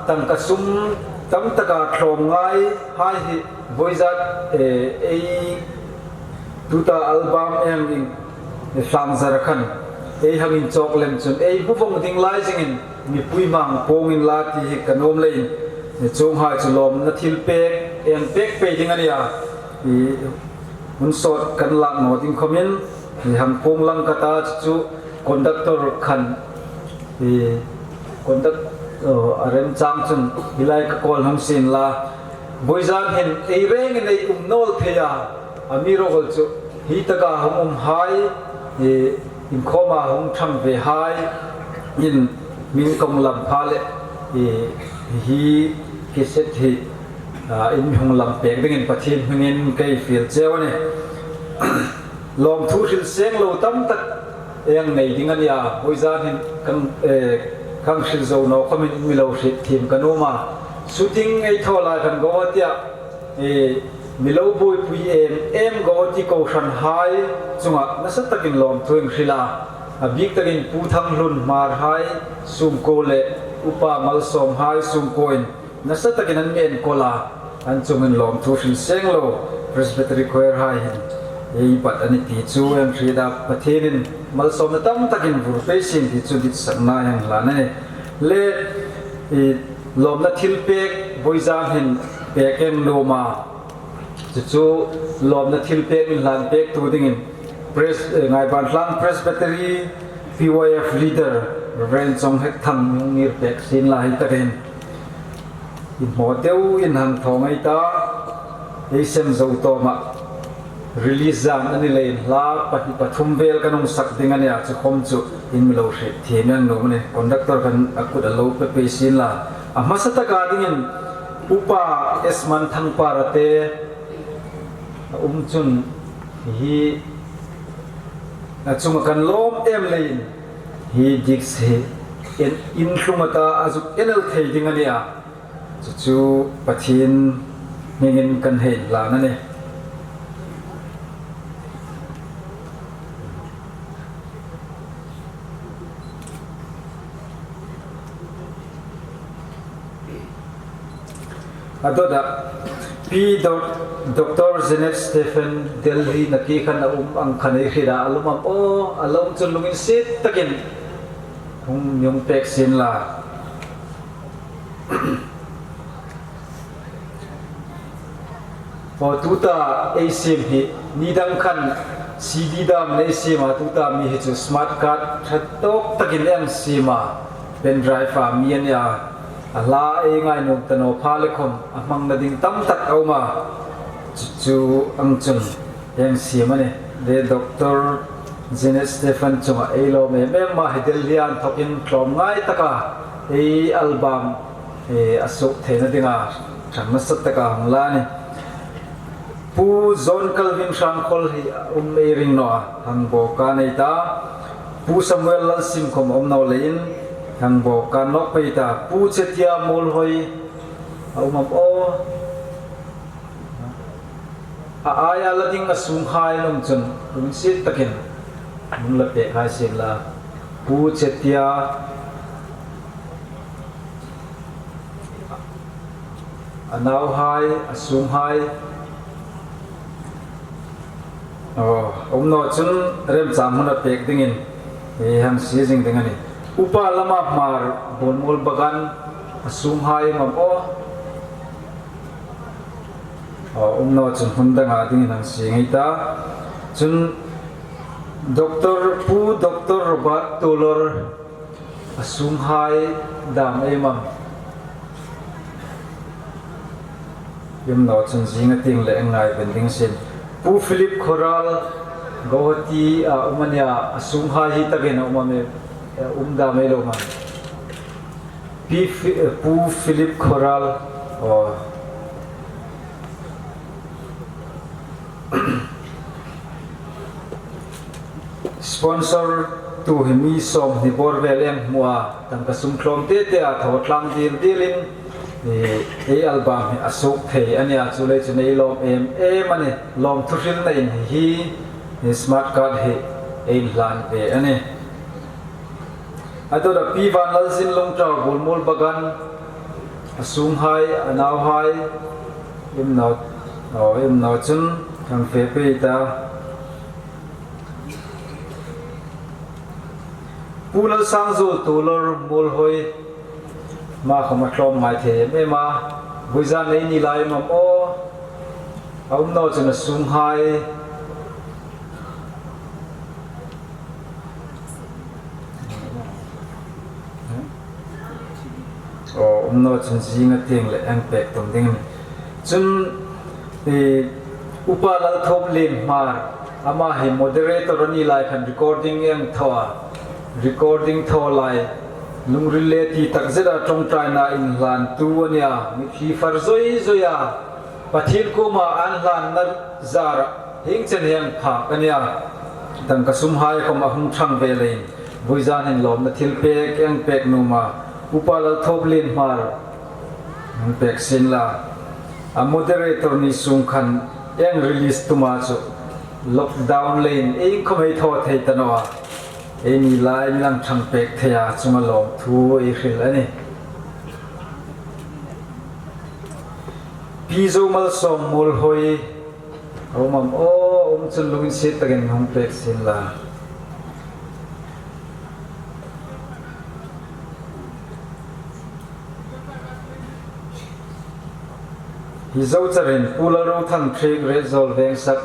tangka sum tam taka tlawmngai hai hi vawizat, e, ei tuta album ang in, e, hlangzar khan ei hang inchawk lem chun ei hmu vong ding lai zingin mipui hmang puong inla ti hi ka nuom leiin, e, chuonghai chu lawmna thilpek, e, pek pei ding a nih a, e, hun sawt kan lak naw ding khomin, e, hang puong lang ka ta chu, chu conductor khan, e, conduct, o, a remchang chun hi lai ka call hung sien la, vawizan hin ei rengin ei um naw thei a, amiruokchu hi taka hung um hai, e, inkhawma hung ṭhang ve hai in min kong lam pha le, e, hi cassette hi, a, in mi hung lam pek dingin Pathien hmingin ka fiel cheu a nih. Lawmthu hril seng lo tam tak ei nei ding a nih a, vawizan hin kan, e, kan hril zo naw khomin mi lo hriet thiem ka nuom a. Shooting ei thaw lai khan Guwahati-a, e, mi lo buoipui em em Guwahati kohran hai chunga nasa takin lawmthu in hril a. A bik takin Pu Thanghlun Hmar hai sungkuo le Upa Malsawm hai sungkuoin nasa takin an mi enkawl a, an chungin lawmthu hril seng lo Presbytery Choir hai hin ei bat a nih ti chu ang hriet a, Pathienin malsawmna tam takin vur pei sien ti chu ditsakna hang hlan a nih. Le, e, lawmna thilpek vawizan hin pek ang nuom a. Chu chu lawmna thilpek inhlan pektu dingin Pres-, e, Ngaiban Tlang Presbytery P Y F leader Reverend Chawnghet Thang hung ngir pek sien la, hi takin inhmaw deuin hang thaw ngei ta, ei sem zo tawma release zan a ni leiin hla pahni pathum vel kan hung sak ding a nih a, chu khom chu in mi lo hriet thiem ang nuom a nih. Conductor khan a kut a lo pe pei sien la. A hmasa taka dingin Upa S Manthang Parate a um chun hi a chunga kan lawm em leiin hi disc hi en, in tlung a ta a zuk en el thei ding a nih a. Chu chu Pathien hmingin kan hei hlan a nih. A dawta P. Dr. Janet Stephen Delhi-a khan a um ang khan ei hriet a, a lawm am aw, a lawm chun lunginsiet takin hung mi hung pek sien la. Aw, tuta ei siem hi ni dang khan C D dam ei siem a, tuta mi hi chu smart card ṭha tawk takin ei siem a, pen drive a mi a nih a. A hla ei ngainuom ta naw pha le khawm a hmangna ding tam tak a um a. Chu, chu ang chun ei siem a nih. Le Doctor Jeanette Stephen chunga ei lawm em em a, hi Delhi-a inthokin tlawmngai taka ei album, eh, a suok theina dinga ṭhang nasa taka hung la a nih. Pu John Calvin Hrangkhawl hi a um ei ring naw a, hang bawk a nei ta. Pu Samuel Lalsimkhawm a um naw leiin hang bawk a nawk pei ta. Pu Chetia Muolhoi a um am aw? A aia la ding a sunghai lawm chun lunginsiet takin hung la pek hai sien la. Pu Chetia, a nauhai, a sunghai. Aw, um naw chun remchang hmuna pek dingin ei hang sie zing ding a nih. Upa Lama Hmar, Buolmuol Bagan, a sunghai um am aw? Aw, um naw chun hmun danga dingin hang sie ngei ta. Chun Doctor, Pu Doctor Robert Tuolor, a sunghai dam ei um am? Um naw chun zinga tieng le ei ngai ven ding sien. Pu Philip Khoral, Guwahati-a um a nih a, a sunghai hi takin a um am, eh, um dam ei lo am? Pi Fi-, eh, Pu Philip Khoral, aw. Sponsor tu hi mi sawmhni bawr vel ei hmu a, tangka sum tlawm te te a, thaw tlang dil dilin, eh, ei album hi a suok thei a nih a, chuleiin chun ei lawm em em a nih, lawmthu hrilna in hi, hi smart card hi ei hlan ve a nih. A dawta Pi Vanlalzin Lungtau, Buolmuol Bagan, a sunghai, a nauhai, um naw, aw, um naw chun hang fe pei ta. Pu Lalsangzuol Tuolor Muolhoi, ama khawm a tlawm ngai thei em em a. Vawizan ei ni lai am aw? A um naw chun a sunghai. Aw, um naw chun zinga tieng le ei pek tum ding. Chun, eh, Upa Lalthawmlien Hmar, ama hi moderator a ni lai khan recording ei thaw a. Recording thaw lai lungril le ti tak zeta ṭawngṭaina inhlantu a nih a. Mithi far zoi zoi a, Pathien kuoma an hlanna zara hieng chen hieng phak a nih a. Tangka sumhai khawm a hung ṭhang ve leiin, vawizan hin lawmna thilpek ei pek nuom a. Upa Lalthawmlien Hmar, hung pek sien la. A moderator ni sung khan ei release tum a chu, lockdown leiin iengkhawm ei thaw thei ta naw a. Ei ni lai mi lang ṭhang pek thei a, chunga lawmthu ei hril a nih. Pi Zomalsawm Muolhoi, a um am aw? Um chun lunginsiet takin hung pek sien la. Hi zo charin Pu Lalrothangthiek, Retzawl Vengsak,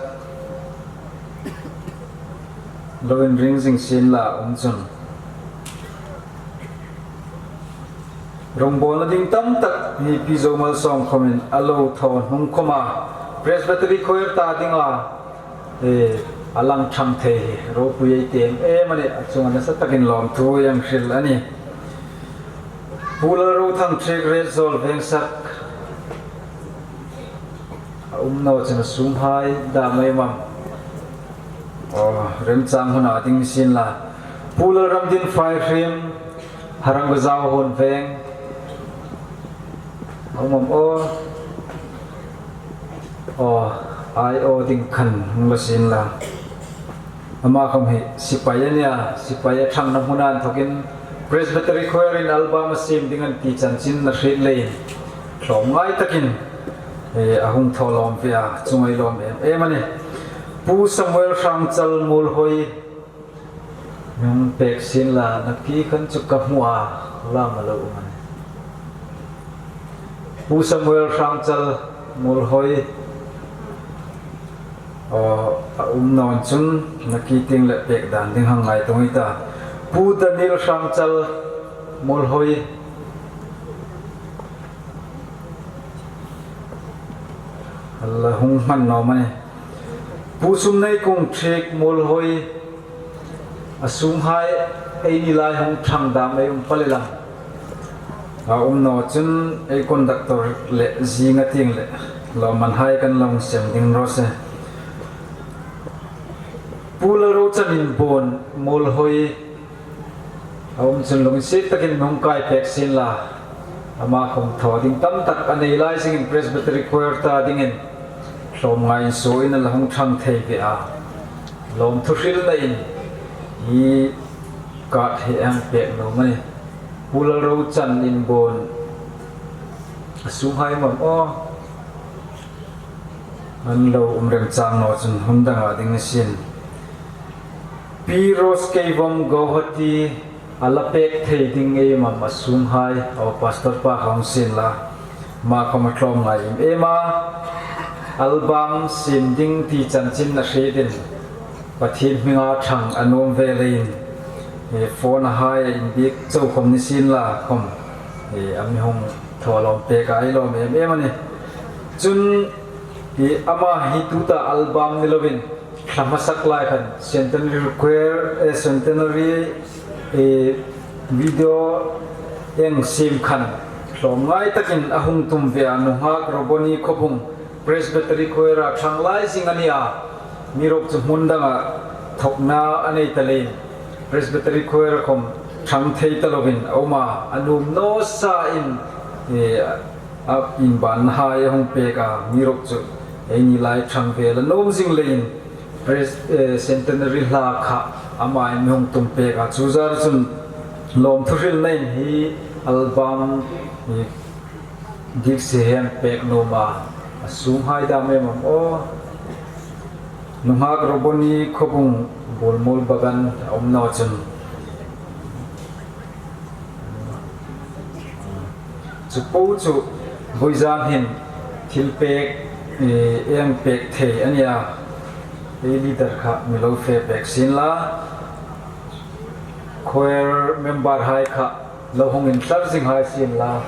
lo inring zing sien la um chun. Rongbawlna ding tam tak hi Pi Zomalsawm khawmin a lo thaw hnung khawma Presbytery Choir ta dinga, eh, a lang ṭhang thei hi ropui ei ti em em a nih, a chunga nasa takin lawmthu ei hril a nih. Pu Lalrothangthiek, Retzawl Vengsak, a um naw chun a sunghai dam ei um am? Aw, remchang hmuna ding sien la. Pu Lalramdin Faihriem, Harangajao Huonveng, a um am aw? Aw, ai aw ding khan hung la sien la. Ama khawm hi sipai a nih a, sipai a ṭhangna hmuna inthokin Presbytery Choir-in album a siem ding a ni ti chanchin a hriet leiin tlawmngai takin, eh, a hung thaw lawm ve a, chunga ei lawm em em a nih. Pu Samuel Hrangchal Muolhoi, hung pek sien la, nakie khan chu ka hmu a, lam a lo um a nih. Pu Samuel Hrangchal Muolhoi, Aw, a um naw chun, nakie tieng le pek dan ding hang ngaituo ei ta. Pu Daniel Hrangchal, Muolhoi. A la hung hman naw am a ni? Pu Sumneikung Thiek, Muolhoi. A sunghai eini lai hung ṭhang dam ei um pal el am? A um naw chun ei conductor le zinga tieng le lawmmanhai kan lo sem ding raw se. Pu Lalrochan Inbuon, Muolhoi. A um chun lunginsiet takin mi hung kai pek sien la. Ama khom thaw ding tam tak a nei lai zingin Presbytery Choir ta dingin hlawm ngai insuoin a la hung ṭhang thei ve a. Lawmthu hrilnain hi card hi ei pek nuom a nih. Pu Lalrochan Inbuon. A sunghai mamaw. An lo um remchang naw chun hun danga ding ni sien. Pi Rose Keivom, Guwahati. A la pek thei ding ei um am a sunghai? Aw, Pastor pa kha hung sien la. Ama khom a tlawm ngai em em a. Album siem ding ti chanchin a hrietin Pathien hminga ṭhang a nuom ve leiin, e, phone-a hai a inbiek chau khom ni sien la khom, e, a mi hung thaw lawm pek a, ei lawm em em a nih. Chun, e, ama hi tuta album ni lovin, thla hmasak lai khan Centenary Choir, eh, Centenary, eh, video eng siem khan hlawm ngai takin a hung tum ve a. Nunghak Roboni Khawbung Presbytery Choir-a ṭhang lai zing a nih a. Amiruokchu hmun danga thawkna a nei ta leiin Presbytery Choir-a khom ṭhang thei ta lovin a um a. A nuom naw sain, eh, a inbanhai a hung pek a, amiruokchu eini lai ṭhang ve la nuom zing leiin Pres-, eh, Centenary hla kha ama in mi hung tum pek a, chu zar chun lawmthu hrilnain hi album, hi gift hi ei pek nuom a. A sunghai dam em am aw? Nunghak Roboni Khawbung, Buolmuol Bagan a um naw chun. Chu po chu vawizan hin thilpek, eh, ei pek thei a nih a. Ei leader kha mi lo fe pek sien la. Choir member hai kha lo hung inthlar zing hai sien la.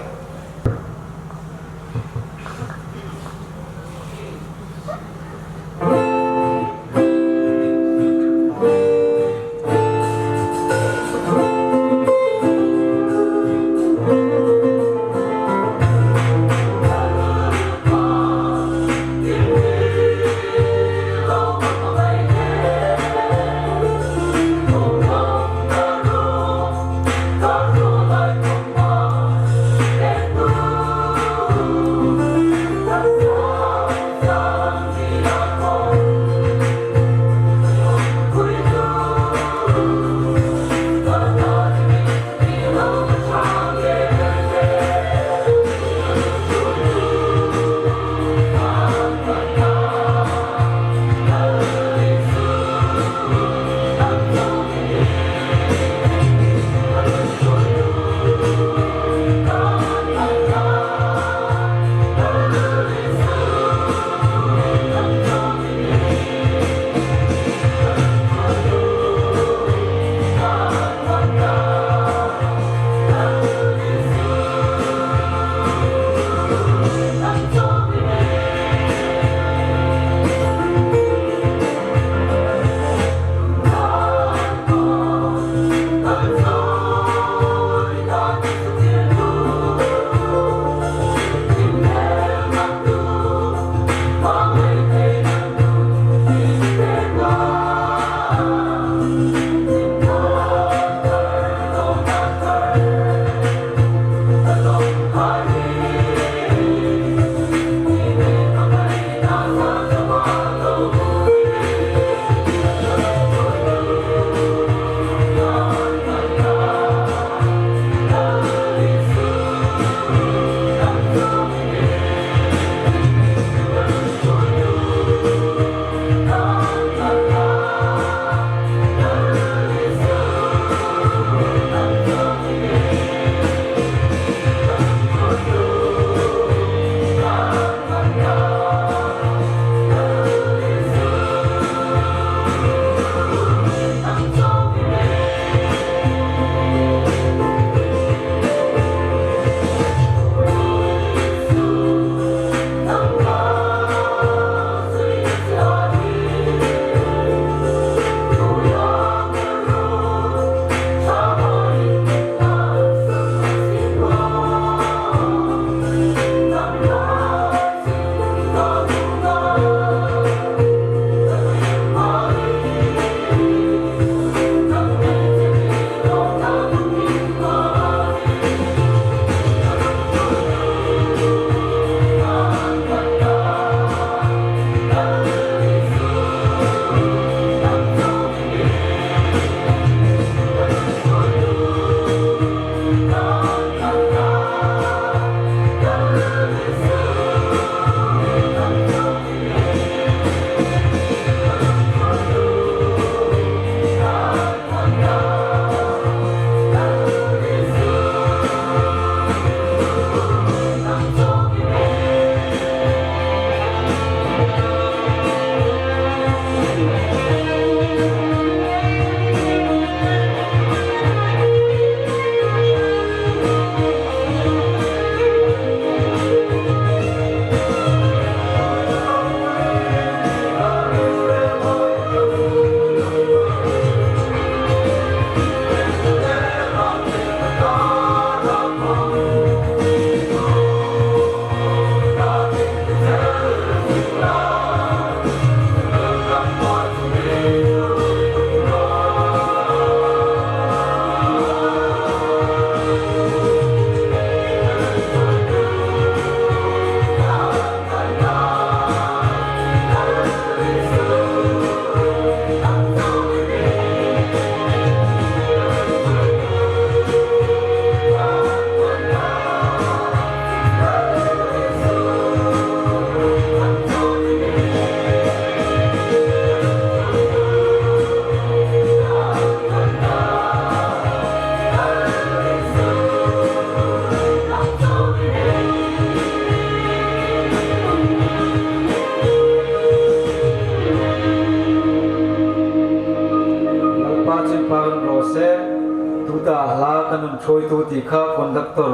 Ṭhuoitu ti kha conductor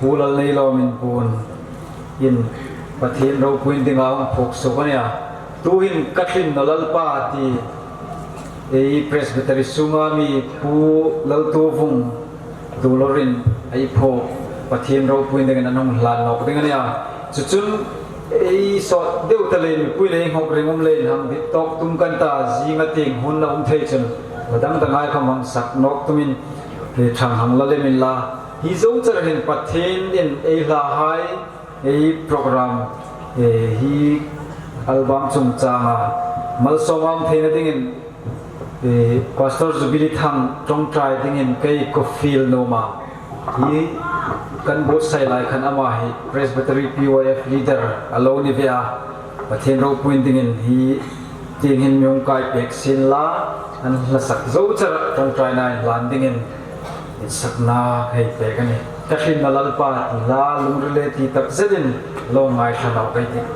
Pu Lalneilawm Inbuon in Pathien ropuiin dinga hung phuok suok a nih a. Tuhin Ka Tlinna Lalpa ti ei Presbytery sunga mi Pu Laltuovung Dulorin ei phuok Pathien ropuiin dingin an hung hlan nawk ding a nih a. Chu chun ei sawt deu ta leiin mipui le inhawk ringum leiin hang dit tawk tum kan ta, zinga tieng hun a um thei chun va dang danghai khawm hang sak nawk tumin, eh, ṭhang hang la lem inla. Hi zo char hin Pathienin ei hlahai, ei program, eh, hi album chungchanga malsawm a um theina dingin, eh, Pastor Jubilee Thang ṭawngṭai dingin kei ka fiel nuom a. Hi kan buotsai lai khan ama hi Presbytery P Y F leader a lo ni ve a. Pathien ropuiin dingin hi tieng hin mi hung kai pek sien la, an hla sak zo char ṭawngṭaina inhlan dingin insakna hei pek a nih. Ka Tlinna Lalpa ti hla lungril le ti tak zetin lo ngaithla nawk ei tih.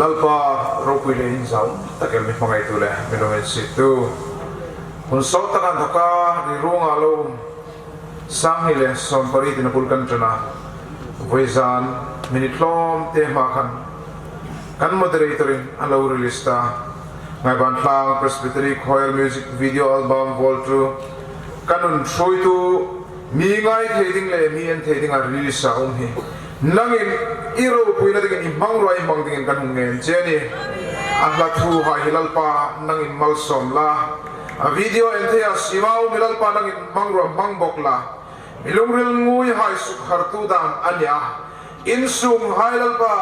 Lalpa ropui le inzaum tak el mi hmangaitu le mi lunginsiettu, hun sawt taka inthoka ri ruonga lo um, sang hni le sawm pariet-in a bul kan ṭan a, vawizan minute tlawmte hma khan kan moderator-in a lo release ta, Ngaiban Thlang Presbytery Choir music video album vol two kan hun ṭhuoitu, mi ngai thei ding le mi en thei dinga release a um hi nangin i ropuina dingin, i hmangruo i hmang dingin kan hung ngen che a nih. A hla thuhai hi Lalpa nangin malsawm la, a video en theia siem a um hi Lalpa nangin hmangruo hmang bawk la, mi lungril nguihai sukhartu dam a ni a, insunghai Lalpa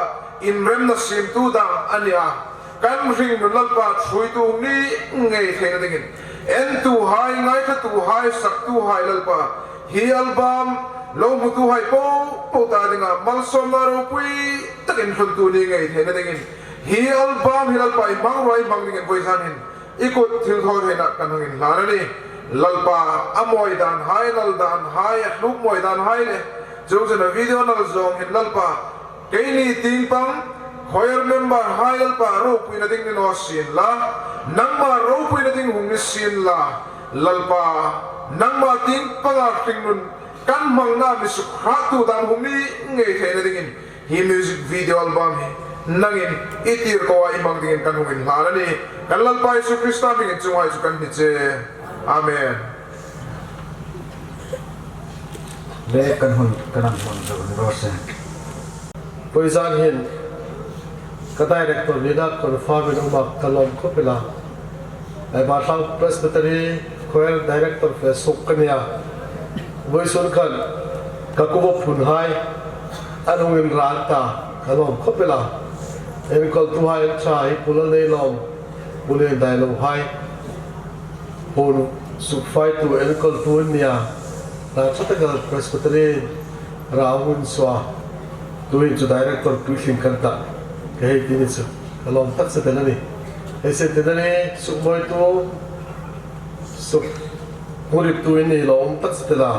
inremna siemtu dam a ni a, kan hringnun Lalpa ṭhuoitu hung ni ngei theina dingin, entuhai, ngaithlatuhai, saktuhai Lalpa, hi album lo hmutuhai popo ta dinga malsawmna ropui takin hluntu ni ngei theina dingin, hi album hi Lalpa i hmangruo i hmang dingin vawizan hin i kut thilthawtheina kan hang inhlan a nih. Lalpa, a mawi danhai, a nal danhai, a tluk mawi danhai le, chuongchun a video nal zawng hin Lalpa, keini tieng pang choir member-hai Lalpa ropuina ding ni naw sien la, nangma ropuina ding hung ni sien la, Lalpa, nangma tieng panga hringnun kan hmangna mi sukhratu dam hung ni ngei theina dingin, hi music video album hi nangin i tirkoa i hmang dingin kan hung inhlan a nih. Kan Lalpa Isu Krista hmingin chuonghai chu kan hni che. Amen. Le kan hun, kan hun zo ni raw se. Vawizan hin ka director nina confirm-in um a, ka lawm khawp el a. Ngaiban Thlang Presbytery Choir Director fe suok ka nih a. Vawisun khan ka kuva phunhai an hung inrang ta, ka lawm khawp el a. Enkawltuhai an ṭha hi, Pu Lalneilawm, Pu Liandailohai. Hun sukfaitu, enkawltu an ni a. Hla ṭha tak el Presbytery rau hun suo. Tuhin chu director puitling kan ta. Ka hei ti ni chu. Ka lawm tak zet el a nih. Hei se ti ni, sukmawitu, suk huriptu in ni lawm tak zet el a.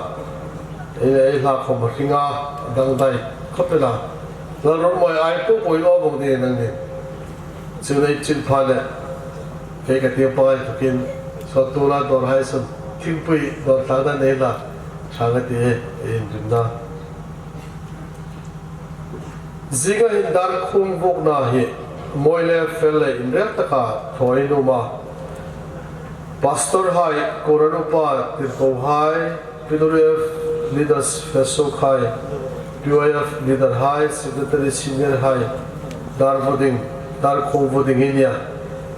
Ei, ei hla khawm a hring a, a dangdai khawp el a. Lalrawnmawi ei popo in aw vawng ding a nih nangni. Chu nei chin pha le. Kei ka ti pha ei tukin. Sawttu la dawrhai sun. Thingpui dawr thlang dan nei la. Thang a ti e, ei inrimna. Zinga hin dar khum vuokna hi mawi le fel le inrel taka thaw ei nuom a. Pastor hai, Koran upa, tirko hai, P W F leaders fe suok hai, P Y F leader hai, secretary senior hai, dar vuok ding, dar khum vuok ding hi nia.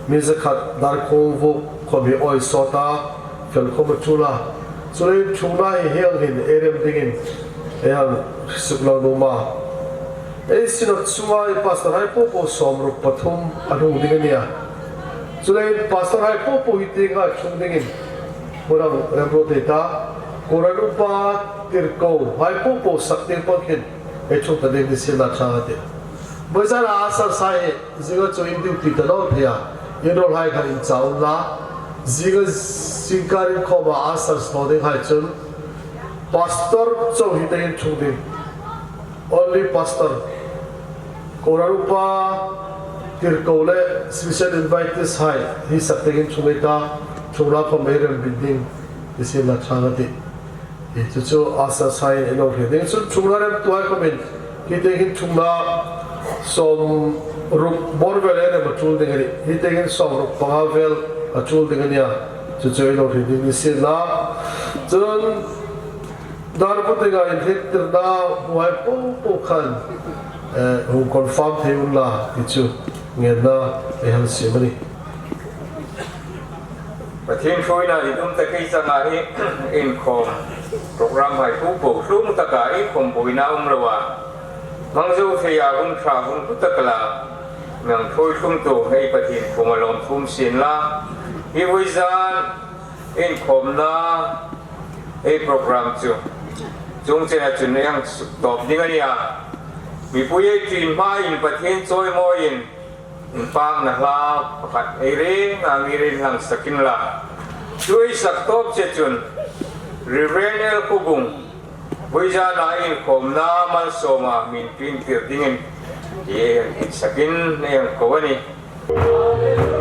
Mi zakhat dar khum vuok khom hi awi sawt a, fel khom a ṭul a. Chuleiin ṭhungna hi hieng hin ei rem dingin ei hang suklang nuom a. Ei Synod chunga ei pastor hai popo sawmruk pathum a hnung ding a nia. Chuleiin pastor hai popo hi tienga ṭhung dingin hmun hang remruot ei ta. Koran upa, tirko hai popo sak tieng pang khin ei ṭhung ta ding ni sien la ṭha a tih. Vawizana a sar sa hi, zinga chu in duty ta naw thei a, in rawlhai kha inchang unla. Zinga zingkar inkhawma a sar thaw dinghai chun pastor chau hi tein ṭhung ding. Only pastor. Koran upa, tirko le special invitees hai hi sak tein ṭhung ei ta, ṭhungna khom ei rem bit ding ni sien la ṭha a tih. Hi chu chu a sar sa ei lo hre ding. Chun ṭhungna remtuhai khomin hi tieng hin ṭhungna sawmruk bawr vel ei rem a ṭul ding a nih. Hi tieng hin sawmruk panga vel a ṭul ding a nia. Chu chu ei lo hre ding ni sien la. Chun dar vuok dinga inhriettirna hmuhai popo khan, eh, hung confirm thei unla ti chu ngenna ei hang siem a nih. Pathien ṭhuoina i tum tak ei changa hi inkhawm program hai popo hlum taka inkhawm buoina um loa, hmang zo theia hun ṭha hun hlu tak la mi hang ṭhuoi hlumtu ei Pathien kuoma lawmthu um sien la. Hi vawizan inkhawmna ei program chu chuong chena chun ei hang suktawp ding a nia. Mipui ei ṭin hmain Pathien chawimawiin inpakna hla pakhat ei ring ang ei ring hang sak inla. Chu ei sak tawp che chun Reverend L Khawbung, vawizana inkhawmna malsawma mi inpingtir dingin Ti insakin ei hang ko a nih.